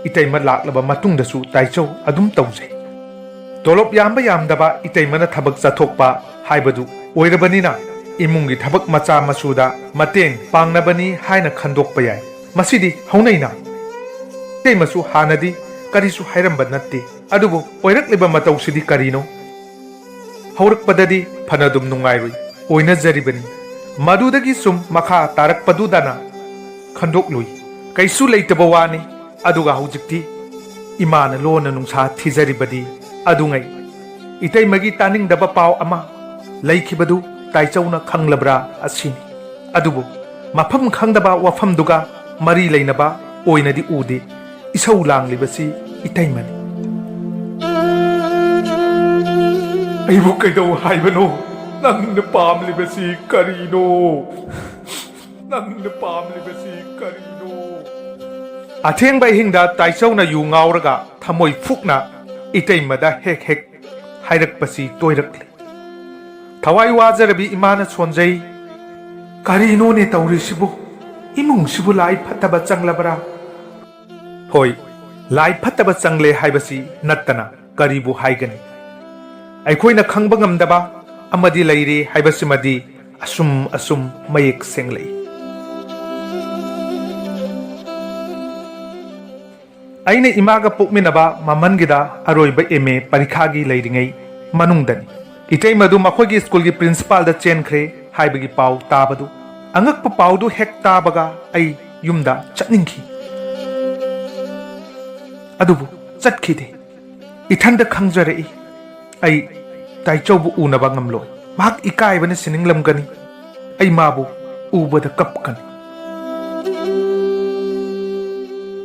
ꯏꯇꯩꯃ ꯂꯥꯛꯂꯕ ꯃꯇꯨꯡꯗꯁꯨ ꯇꯥꯏꯆꯧ ꯑꯗꯨꯝ ꯇꯧꯖꯩ꯫ ꯇꯣꯂꯣꯞ ꯌꯥꯝꯕ ꯌꯥꯝꯗꯕ ꯏꯇꯩꯃꯅ ꯊꯕꯛ ꯆꯠꯊꯣꯛꯄ ꯍꯥꯏꯕꯗꯨ ꯑꯣꯏꯔꯕꯅꯤꯅ ꯏꯃꯨꯡꯒꯤ ꯊꯕꯛ ꯃꯆꯥ ꯃꯁꯨꯗ ꯃꯇꯦꯡ ꯄꯥꯡꯅꯕꯅꯤ ꯍꯥꯏꯅ ꯈꯟꯗꯣꯛꯄ ꯌꯥꯏ꯫ ꯃꯁꯤꯗꯤ ꯍꯧꯅꯩꯅ꯫ ꯏꯇꯩꯃꯁꯨ ꯍꯥꯟꯅꯗꯤ ꯀꯔꯤꯁꯨ ꯍꯥꯏꯔꯝꯕ ꯅꯠꯇꯦ꯫ ꯑꯗꯨꯕꯨ ꯑꯣꯏꯔꯛꯂꯤꯕ ꯃꯇꯧꯁꯤꯗꯤ ꯀꯔꯤꯅꯣ? ꯍꯧꯔꯛꯄꯗꯗꯤ ꯐꯅꯗꯨꯝ ꯅꯨꯡꯉꯥꯏꯔꯨꯏ, ꯑꯣꯏꯅꯖꯔꯤꯕꯅꯤ꯫ ꯃꯗꯨꯗꯒꯤ ꯁꯨꯝ ꯃꯈꯥ ꯇꯥꯔꯛꯄꯗꯨꯗꯅ ꯈꯟꯗꯣꯛꯂꯨꯏ꯫ ꯀꯩꯁꯨ ꯂꯩꯇꯕ ꯋꯥꯅꯤ꯫ ꯑꯗꯨꯒ ꯍꯧꯖꯤꯛꯇꯤ ꯏꯃꯥꯅ ꯂꯣꯟꯅ ꯅꯨꯡꯁꯥ ꯊꯤꯖꯔꯤꯕꯗꯤ ꯑꯗꯨꯉꯩ꯫ ꯏꯇꯩꯃꯒꯤ ꯇꯥꯅꯤꯡꯗꯕ ꯄꯥꯎ ꯑꯃ ꯂꯩꯈꯤꯕꯗꯨ ꯇꯥꯏꯆꯧꯅ ꯈꯪꯂꯕ꯭ꯔꯥ ꯑꯁꯤꯅꯤ꯫ ꯑꯗꯨꯕꯨ ꯃꯐꯝ ꯈꯪꯗꯕ ꯋꯥꯐꯝꯗꯨꯒ ꯃꯔꯤ ꯂꯩꯅꯕ ꯑꯣꯏꯅꯗꯤ ꯎꯗꯦ꯫ ꯏꯁꯧ ꯂꯥꯡꯂꯤꯕꯁꯤ ꯏꯇꯩꯃꯅꯤ꯫ ꯑꯩꯕꯨ ꯀꯩꯗꯧ ꯍꯥꯏꯕꯅꯣ? ꯅꯪꯅ ꯄꯥꯝꯂꯤꯕꯁꯤ ꯀꯔꯤꯅꯣ? ꯅꯪꯅ ꯄꯥꯝꯂꯤꯕꯁꯤ ꯀꯔꯤꯅꯣ? ꯑꯊꯦꯡꯕ ꯑꯍꯤꯡꯗ ꯇꯥꯏꯆꯧꯅ ꯌꯨ ꯉꯥꯎꯔꯒ ꯊꯃꯣꯏ ꯐꯨꯛꯅ ꯏꯇꯩꯃꯗ ꯍꯦꯛ ꯍꯦꯛ ꯍꯥꯏꯔꯛꯄꯁꯤ ꯇꯣꯏꯔꯛꯂꯤ꯫ ꯊꯋꯥꯏ ꯋꯥꯖꯔꯕꯤ ꯏꯃꯥꯅ ꯁꯣꯟꯖꯩ꯫ "ꯀꯔꯤꯅꯣꯅꯦ ꯇꯧꯔꯤꯁꯤꯕꯨ? ꯏꯃꯨꯡꯁꯤꯕꯨ ꯂꯥꯏ ꯐꯠꯇꯕ ꯆꯪꯂꯕ꯭ꯔꯥ?" ꯍꯣꯏ, ꯂꯥꯏ ꯐꯠꯇꯕ ꯆꯪꯂꯦ ꯍꯥꯏꯕꯁꯤ ꯅꯠꯇꯅ ꯀꯔꯤꯕꯨ ꯍꯥꯏꯒꯅꯤ? ꯑꯩꯈꯣꯏꯅ ꯈꯪꯕ ꯉꯝꯗꯕ ꯑꯃꯗꯤ ꯂꯩꯔꯤ ꯍꯥꯏꯕꯁꯤꯃꯗꯤ ꯑꯁꯨꯝ ꯑꯁꯨꯝ ꯃꯌꯦꯛ ꯁꯦꯡꯂꯛꯏ꯫ ꯑꯩꯅ ꯏꯃꯥꯒ ꯄꯣꯛꯃꯤꯟꯅꯕ ꯃꯃꯟꯒꯤꯗ ꯑꯔꯣꯏꯕ ꯑꯦꯝ ꯑꯦ ꯄꯔꯤꯈꯥꯒꯤ ꯂꯩꯔꯤꯉꯩ ꯃꯅꯨꯡꯗꯅꯤ꯫ ꯏꯇꯩꯃꯗꯨ ꯃꯈꯣꯏꯒꯤ ꯁ꯭ꯀꯨꯜꯒꯤ ꯄ꯭ꯔꯤꯟꯁꯤꯄꯥꯜꯗ ꯆꯦꯟꯈ꯭ꯔꯦ ꯍꯥꯏꯕꯒꯤ ꯄꯥꯎ ꯇꯥꯕꯗꯨ ꯑꯉꯛꯄ ꯄꯥꯎꯗꯨ ꯍꯦꯛ ꯇꯥꯕꯒ ꯑꯩ ꯌꯨꯝꯗ ꯆꯠꯅꯤꯡꯈꯤ꯫ ꯑꯗꯨꯕꯨ ꯆꯠꯈꯤꯗꯦ꯫ ꯏꯊꯟꯗ ꯈꯪꯖꯔꯛꯏ꯫ ꯑꯩ ꯇꯥꯏꯆꯧꯕꯨ ꯎꯅꯕ ꯉꯝꯂꯣꯏ꯫ ꯃꯍꯥꯛ ꯏꯀꯥꯏꯕꯅ ꯁꯤꯅꯤꯡꯂꯝꯒꯅꯤ꯫ ꯑꯩ ꯃꯥꯕꯨ ꯎꯕꯗ ꯀꯞꯀꯅꯤ꯫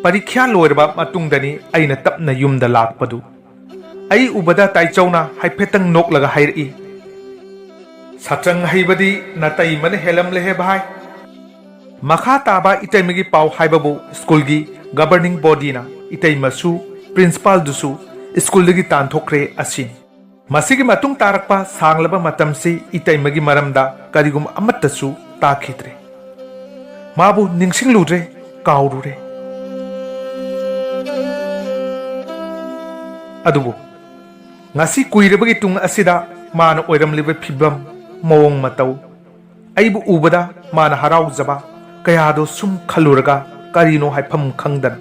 ꯄꯔꯤꯈ꯭ꯌꯥ ꯂꯣꯏꯔꯕ ꯃꯇꯨꯡꯗꯅꯤ ꯑꯩꯅ ꯇꯞꯅ ꯌꯨꯝꯗ ꯂꯥꯛꯄꯗꯨ꯫ ꯑꯩ ꯎꯕꯗ ꯇꯥꯏꯆꯧꯅ ꯍꯥꯏꯐꯦꯠꯇꯪ ꯅꯣꯛꯂꯒ ꯍꯥꯏꯔꯛꯏ, "ꯁꯥꯇ꯭ꯔꯪ ꯍꯩꯕꯗꯤ ꯅꯇꯩꯃꯅ ꯍꯦꯜꯂꯝꯂꯦꯍꯦ ꯚꯥꯏ!" ꯃꯈꯥ ꯇꯥꯕ ꯏꯇꯩꯃꯒꯤ ꯄꯥꯎ ꯍꯥꯏꯕꯕꯨ ꯁ꯭ꯀꯨꯜꯒꯤ ꯒꯕꯔꯅꯤꯡ ꯕꯣꯗꯤꯅ ꯏꯇꯩꯃꯁꯨ ꯄ꯭ꯔꯤꯟꯁꯤꯄꯥꯜꯗꯨꯁꯨ ꯁ꯭ꯀꯨꯜꯗꯒꯤ ꯇꯥꯟꯊꯣꯛꯈ꯭ꯔꯦ ꯑꯁꯤꯅꯤ꯫ ꯃꯁꯤꯒꯤ ꯃꯇꯨꯡ ꯇꯥꯔꯛꯄ ꯁꯥꯡꯂꯕ ꯃꯇꯝꯁꯤ ꯏꯇꯩꯃꯒꯤ ꯃꯔꯝꯗ ꯀꯔꯤꯒꯨꯝꯕ ꯑꯃꯠꯇꯁꯨ ꯇꯥꯈꯤꯗ꯭ꯔꯦ꯫ ꯃꯥꯕꯨ ꯅꯤꯡꯁꯤꯡꯂꯨꯗ꯭ꯔꯦ, ꯀꯥꯎꯔꯨꯔꯦ꯫ ꯑꯗꯨꯕꯨ ꯉꯁꯤ ꯀꯨꯏꯔꯕꯒꯤ ꯇꯨꯡ ꯑꯁꯤꯗ ꯃꯥꯅ ꯑꯣꯏꯔꯝꯂꯤꯕ ꯐꯤꯕꯝ, ꯃꯑꯣꯡ ꯃꯇꯧ, ꯑꯩꯕꯨ ꯎꯕꯗ ꯃꯥꯅ ꯍꯔꯥꯎꯖꯕ ꯀꯌꯥꯗꯣ ꯁꯨꯝ ꯈꯜꯂꯨꯔꯒ ꯀꯔꯤꯅꯣ ꯍꯥꯏꯐꯝ ꯈꯪꯗꯅ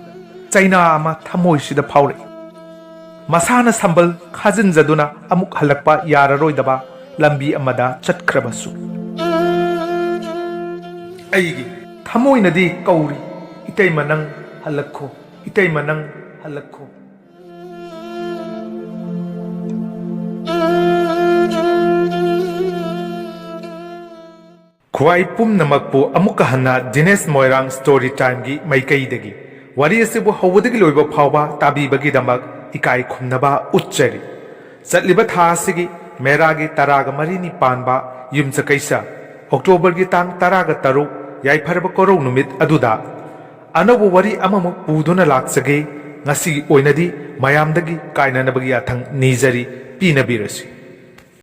ꯆꯩꯅꯥ ꯑꯃ ꯊꯃꯣꯏꯁꯤꯗ ꯐꯥꯎꯔꯛꯏ꯫ ꯃꯁꯥꯅ ꯁꯝꯕꯜ ꯈꯥꯖꯤꯟꯖꯗꯨꯅ ꯑꯃꯨꯛ ꯍꯜꯂꯛꯄ ꯌꯥꯔꯔꯣꯏꯗꯕ ꯂꯝꯕꯤ ꯑꯃꯗ ꯆꯠꯈ꯭ꯔꯕꯁꯨ꯫ ꯑꯩꯒꯤ ꯊꯃꯣꯏꯅꯗꯤ ꯀꯧꯔꯤ, "ꯏꯇꯩꯃ ꯅꯪ ꯍꯜꯂꯛꯈꯣ, ꯏꯇꯩꯃ ꯅꯪ ꯍꯜꯂꯛꯈꯣ"꯫ ꯈ꯭ꯋꯥꯏ ꯄꯨꯝꯅꯃꯛꯄꯨ ꯑꯃꯨꯛꯀ ꯍꯟꯅ ꯗꯤꯅꯦꯁ ꯃꯣꯏꯔꯥꯡ ꯁ꯭ꯇꯣꯔꯤ ꯇꯥꯏꯝꯒꯤ ꯃꯥꯏꯀꯩꯗꯒꯤ ꯋꯥꯔꯤ ꯑꯁꯤꯕꯨ ꯍꯧꯕꯗꯒꯤ ꯂꯣꯏꯕ ꯐꯥꯎꯕ ꯇꯥꯕꯤꯕꯒꯤꯗꯃꯛ ꯏꯀꯥꯏ ꯈꯨꯝꯅꯕ ꯎꯠꯆꯔꯤ꯫ ꯆꯠꯂꯤꯕ ꯊꯥ ꯑꯁꯤꯒꯤ ꯃꯦꯔꯥꯒꯤ ꯇꯔꯥꯒ ꯃꯔꯤꯅꯤ ꯄꯥꯟꯕ ꯌꯨꯝꯁꯀꯩꯁ ꯑꯣꯛꯇꯣꯕꯔꯒꯤ ꯇꯥꯡ ꯇꯔꯥꯒ ꯇꯔꯨꯛ, ꯌꯥꯏꯐꯔꯕ ꯀꯣꯔꯧ ꯅꯨꯃꯤꯠ ꯑꯗꯨꯗ ꯑꯅꯧꯕ ꯋꯥꯔꯤ ꯑꯃꯃꯨꯛ ꯄꯨꯗꯨꯅ ꯂꯥꯛꯆꯒꯦ꯫ ꯉꯁꯤꯒꯤ ꯑꯣꯏꯅꯗꯤ ꯃꯌꯥꯝꯗꯒꯤ ꯀꯥꯏꯅꯅꯕꯒꯤ ꯌꯥꯊꯪ ꯅꯤꯖꯔꯤ, ꯄꯤꯅꯕꯤꯔꯁꯤ꯫